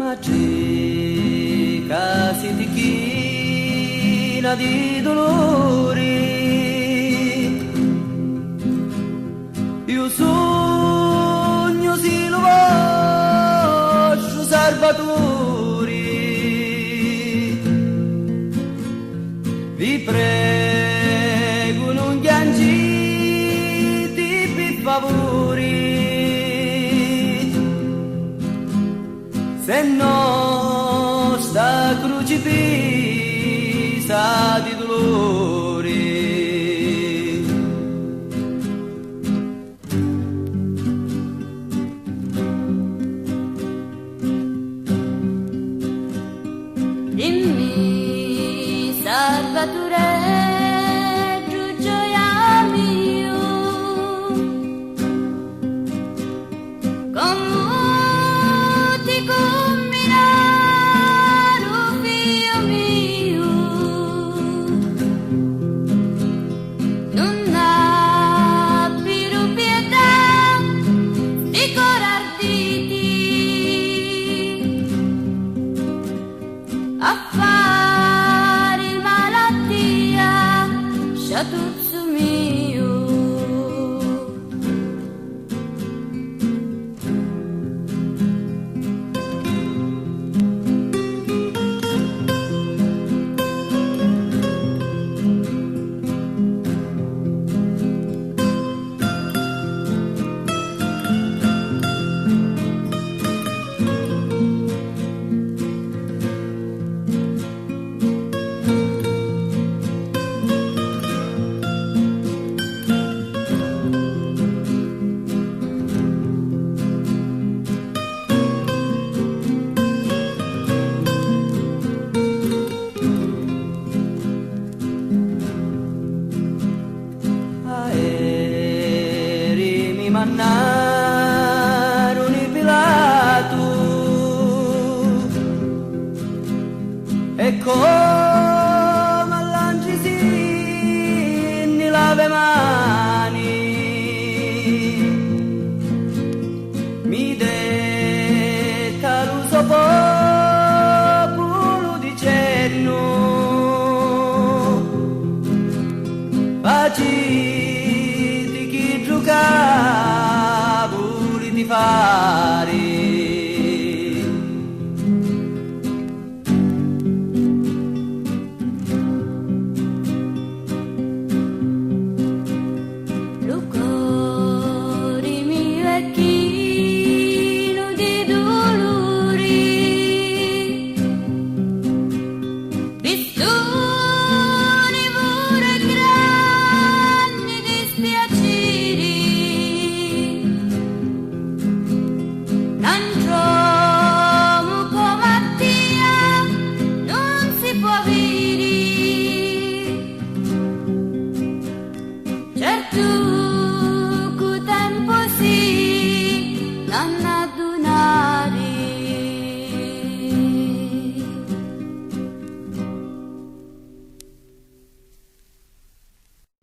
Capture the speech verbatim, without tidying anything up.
Matri, ca siti china di duluri, iu sugnu si lu vostru Sarvaturi. Vi pregu, nun chianciti pi favuri, se no sta cruci pisa di duluri. Dimmi, Sarvatureddu, gioia miu, comu ti cumminaru, fiu miu, nun appiru pietà sti cori arditi, a fari malattia, sciatuzzu miu. Aeri mi mannaruni Pilatu e co